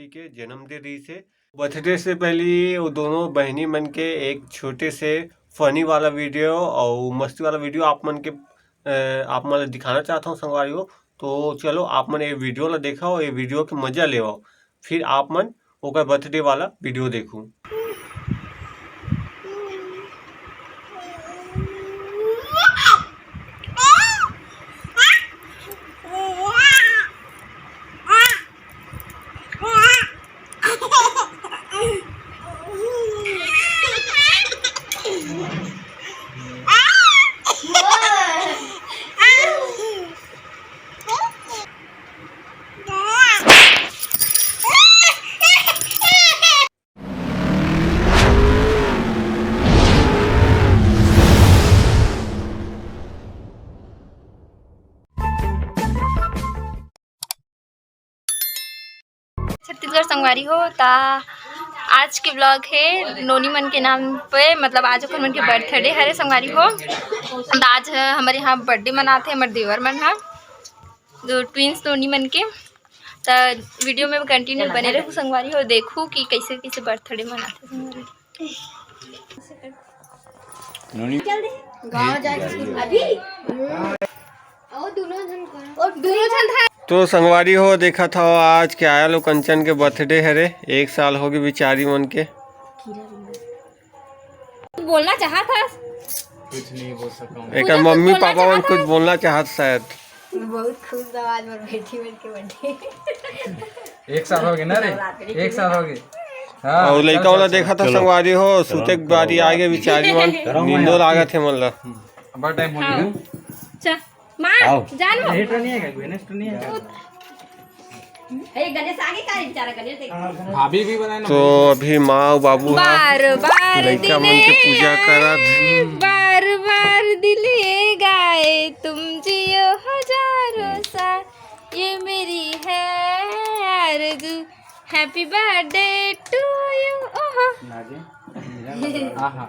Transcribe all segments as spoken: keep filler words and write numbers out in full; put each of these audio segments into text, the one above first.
के जन्मदिन रहिस हे। बर्थडे से पहले वो दोनों बहिनी मन के एक छोटे से फनी वाला वीडियो और मस्ती वाला वीडियो आप मन के, अ, आप मन ल दिखाना चाहत हूँ संगवारी हो। तो चलो आप मन ये वीडियो ला देखो, ये वीडियो के मजा लेवो, फिर आप मन ओकर बर्थडे वाला वीडियो देखो। छत्तीसगढ़ संगवारी हो, ता आज के ब्लॉग हे नोनी मन के नाम पे, मतलब आज ओकर मन के बर्थडे हरे संगवारी हो। त आज हमर यहाँ बर्थडे मनाथे हमर देवर मन ह, जो ट्विंस नोनी मन के। त वीडियो में कंटिन्यू बने रहू संगवारी हो, देखू कि कैसे कैसे बर्थडे मनाथे संगवारी। नोनी। गाँव जाके अभी। ओ दोनों जन करो। ओ दोनों जन था। तो संगवारी हो, देखत हव आज के आयल कंचन के बर्थडे हरे, एक साल होगे बिचारी मन के। बोलना चाहत हस? कुछ नहीं बोल सकता हूँ। एकर मम्मी पापा मन कुछ बोलना चाहत शायद। बहुत खुश बा आज मोर बेटी मन के बर्थडे। एक साल होगे ना रे, एक साल होगे। हाँ, और लइका वाला देखत हव संगवारी हो, सुते के बारी आगे बिचारी मन, नींदो लागत हे मन ला। बड़ा टाइम हो गया। चा, माँ, जानो। नेट नहीं है, कोई नेट नहीं है। ए, गणेश आगे का रे, बेचारा गणेश देख। भाभी भी बनाए ना। तो अभी माँ अउ बाबू ह बार बार लइका मन के पूजा करत। बार बार दिल ये गाए, तुम जियो हजारों साल, ये मेरी है आरज़ू, happy birthday to you। ओहो। आहा।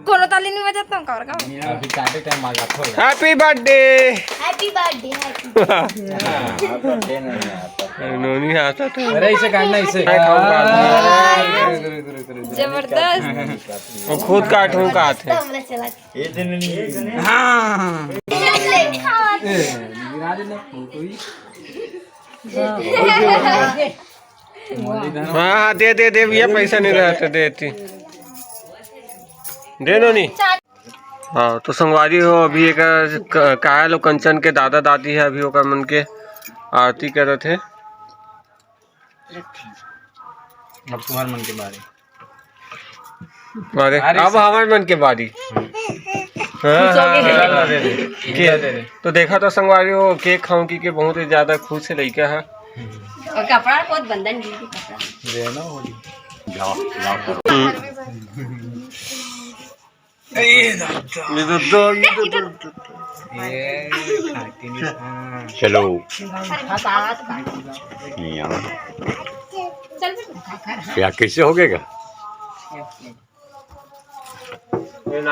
कोनो ताली नहीं बजाता हूँ, काबर का? अभी काटे टाइम आ जाता होगा। Happy birthday। Happy birthday, happy birthday। नोनी आता था। अरे इसे काटना, इसे। मैं खाऊंगा। हाँ, रुक, रुक, रुक, रुक, रुक। जबरदस्त। वो खुद काटूं, काट है। तो हमने चला। ये दिन नहीं। हाँ। ए, गिरा देना, कोई। हाँ, हाँ, दे, दे, दे भैया, पैसा नहीं रहा तो दे तू। दे नोनी। हाँ, तो संगवारी हो, अभी एक क-, कायल अउ कंचन के दादा दादी हे, अभी ओकर मन के आरती करत हे। अब तुम्हार मन के बारे। अरे, अरे अब हमार मन के बारी। हाँ, हाँ, हाँ, हाँ, हाँ। केक। तो देखा तो संगवारी हो, केक खाऊं की के बहुत ही ज्यादा खुश है लइका है। और कपड़ा बहुत बंधन जी के कपड़ा। रहना होली। जाओ, जाओ। हम्म। ये तो दो, ये तो दो। ये खाके नहीं खा। चलो। नहीं आना। क्या, कैसे हो गएगा?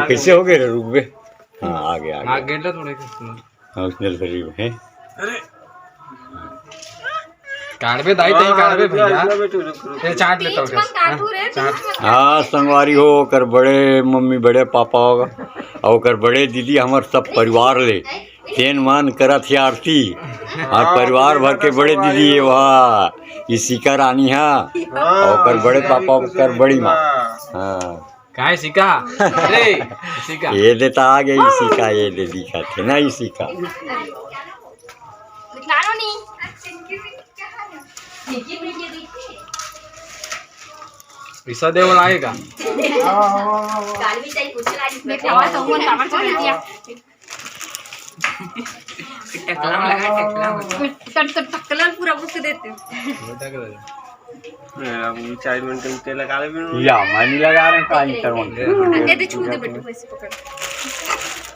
कैसे हो गए रे, रुक बे। हाँ, आगे, आगे। आगे ला थोड़े कुछ। हाँ, उसने तो फिर है। अरे। काढ़बे दाई, तई काढ़बे भैया। ये चाट लेता हूँ। हाँ, संगवारी हो, ओकर बड़े मम्मी, बड़े पापा होगा, और ओकर बड़े दीदी, हमर सब परिवार ले तेन मान करत हे आरती, और परिवार भर के बड़े दीदी हे वहाँ, इसिका रानी हा, और ओकर बड़े पापा, ओकर बड़ी माँ। हाँ। काय सिका? अरे, सिका। ये दे त आ गई सिका, ये दे दिखत हे ना, ये सिका। पैसा दे वाला आएगा। टकला लगा, टकला। टक-, टक-, टकला पूरा बुक देते हो। वो टकला। अब चार मिनट में तेल लगा ले बिनु। या, मैं नहीं लगा रहे, का इंटर वन। दे दे, छू दे बेटू, ऐसे पकड़।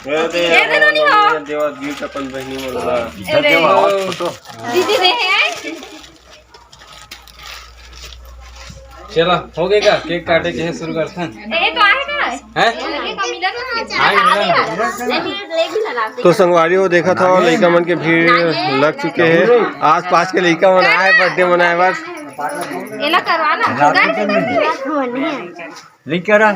दे दे, दे दे, नहीं हो। देवा गिफ्ट अपन बहनी मन ला। इधर देवा, और फोटो। दीदी दे है। चला, हो गए का? केक काटे के शुरू करथन। ए, तो आए का? हैं? तो संगवारी हो, देखत हो, लइका मन के भीड़ लग चुके हे। आसपास के लइका मन आए बर्थडे मनाए बर। एला करवा ना। नहीं करा।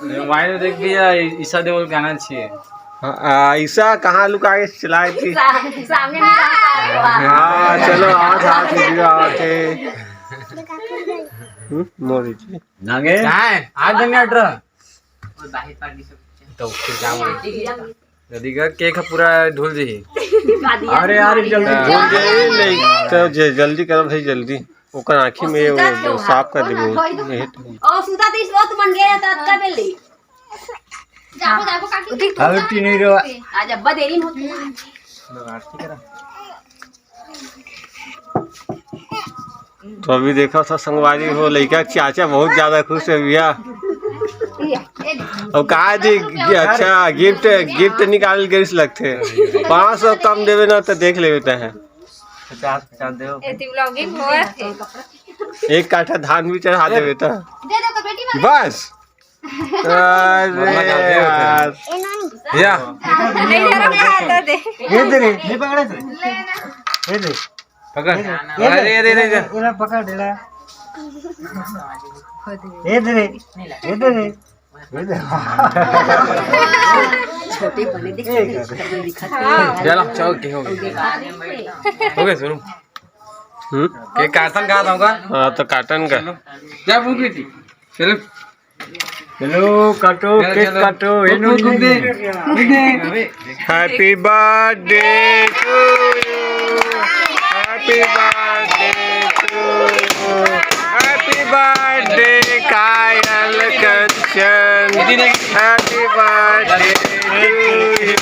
मोबाइल में देख भैया, ईशा देओल गाना चाहिए। हाँ, आ, ईशा कहाँ लुका के चलाए थी? सा-, सामने नहीं आ रहा है। हाँ, चलो, आज, आज वीडियो आते हैं। हम्म, मोदी जी। नागे? कहाँ है? आज दिन अठारह। तो फिर क्या बोले? जल्दी कर, केक पूरा ढुल जी। अरे यार, जल्दी हाँ। ढुल जाए, नहीं, तो जे-, जल्दी करो भाई, जल्दी। ओकर आँखी में वो, वो साफ कर देबो। यही तो। और सुधा तीस बहुत मन गया था, अतका बेली। जाबो, जाबो, काकी। अबे तीन ही रो। आज अब्बा देरी में होती है। तो अभी देखा था संगवारी हो, लइका के चाचा बहुत ज्यादा खुश है भैया। और कहा जी, अच्छा, गिफ्ट, गिफ्ट निकाल के इस लगते। पाँच सौ कम देवे ना तो देख लेवे तहे। पचास, पचास दे। एती व्लॉगिंग होवत हे। एक काठा धान भी चढ़ा देवे तो। दे दो तो बेटी वाला। बस। अरे यार। या। नहीं, जरा क्या आता दे। ये दे रे, नहीं पकड़े थे। ये दे। पकड़। ये दे। अरे, ये दे, ये दे, ये दे। ये पकड़, ये दे। ये दे रे, ये दे रे। छोटे बने देख, ये कर। दिखत नहीं। चलो, चलो, के हो गया? हो गया शुरू। हम्म? के काटन का था होगा? हाँ, तो काटन का। चलो। जा, फूक बेटी। चलो। चलो, काटो, चलो, केक चलो। काटो, फूक, ये फूक, फूक दे। नहीं। फूक दे। Happy birthday to you. Happy birthday to you. Happy birthday, कायल कंचन। Happy birthday to you.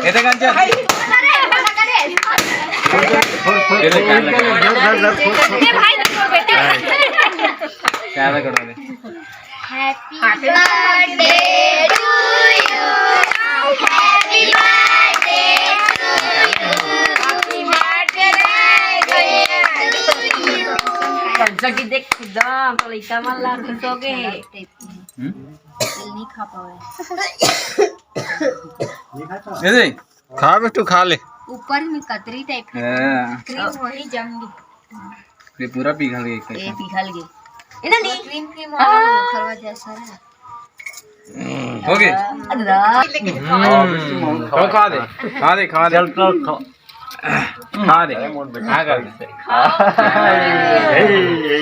ये देख, कंचन। ये देख, क्या लगा? क्या लगा? Happy birthday to you. Happy birthday to you. Happy birthday to you. कंचा की देख एकदम तो लइका मन ला खुश हो गए। हम्म? नहीं खा पावे। ये देख। खा बेटू, खा ले। ऊपर में कतरी टाइप के हाँ। क्रीम वही जम गई। ये पूरा पिघल गई एक ये तरफ। पिघल गई। ये ना नहीं। क्रीम क्रीम और खरवा जैसा है। हो गई। अल्लाह। हम्म। खा, खा दे, खा दे, खा दे। चल, चल, खा। खा दे। हाँ, कर दे। ए, ए।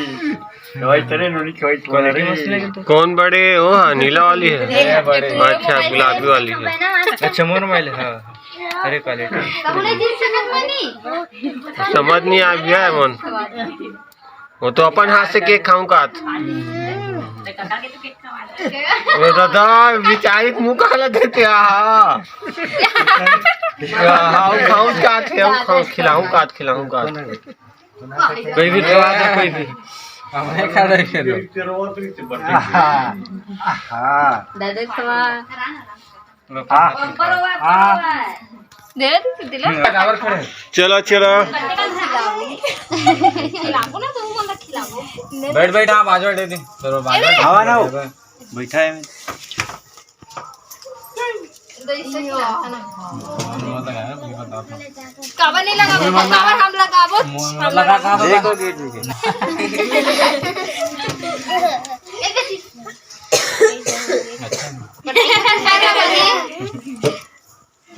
दवाई तरे नोनी खवाई तुम्हारे। क्वालिटी मस्त लगे तो। कौन बड़े? वो हाँ, नीला वाली है। ए, बड़े। अच्छा, गुलाबी वाली है। अच्छा, मोर माइल, हाँ। अरे, क्वालिटी। समझ नहीं आ गया है मन। वो तो अपन हाथ से केक खाऊं का। वो दादा, बेचारी के मुंह काला देते, हाँ। हाँ, खाऊं का, खाऊं, खिलाऊं का, खिलाऊं का। कोई भी खवा दे, कोई भी। हमने खा रहे हैं लोग। आहा, आहा। दादा खवा। आहा। दे दे, दे दे। चलो, चलो। खिलाओ ना, तुम बोला खिलाओ। बैठ, बैठ, आप बाजू बैठ, दे दे। चलो, बाजू बैठ। आवा ना हो। बैठा है। काबर नहीं लगाबो, काबर हम लगाबो? हम लगाबो। देखो, गेट में।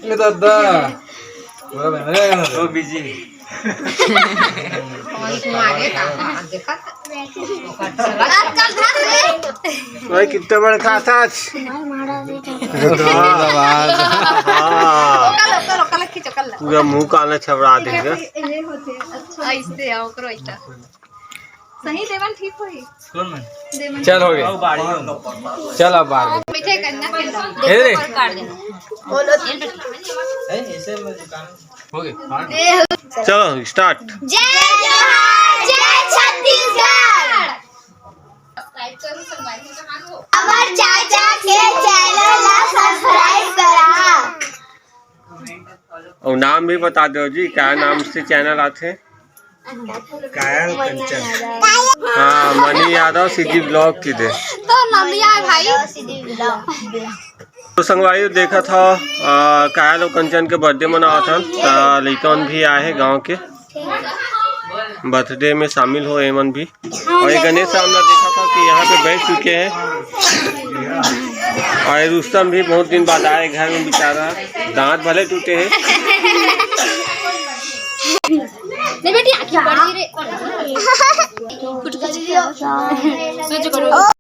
ए दादा। ओ बिजी। भाई, कितना बड़ा खाता आज। हाँ। पूरा मुंह काला छबड़ा देगा। ऐसे आओ करो, ऐसा। सही देवन ठीक होई। देवन। चल, हो गया। चल, अब बाहर। मीठे करना के लो। ए रे। काट देना। हो गया। चलो, स्टार्ट। जय जोहार, जय छत्तीसगढ़। हमर चाचा के चैनल ला सब्सक्राइब करा। और नाम भी बता दो जी, क्या नाम से चैनल आथे? कायल कंचन। हाँ, मनी यादव, सीजी ब्लॉग की दे। तो नंदिया है भाई। तो संगवारी देखत हव, अ, कायल अउ कंचन के बर्थडे मनावत हन, त लइका मन भी आए हे गांव के, बर्थडे में शामिल हो एमन भी। और ये गणेश राम ला देखत हव कि यहाँ पे बैठ चुके हैं। और ये रुस्तम भी बहुत दिन बाद आए घर में, बेचारा दांत भले टूटे हैं। नहीं बेटी, आँखें पड़ गई रे। फुट गई रे। सच करो।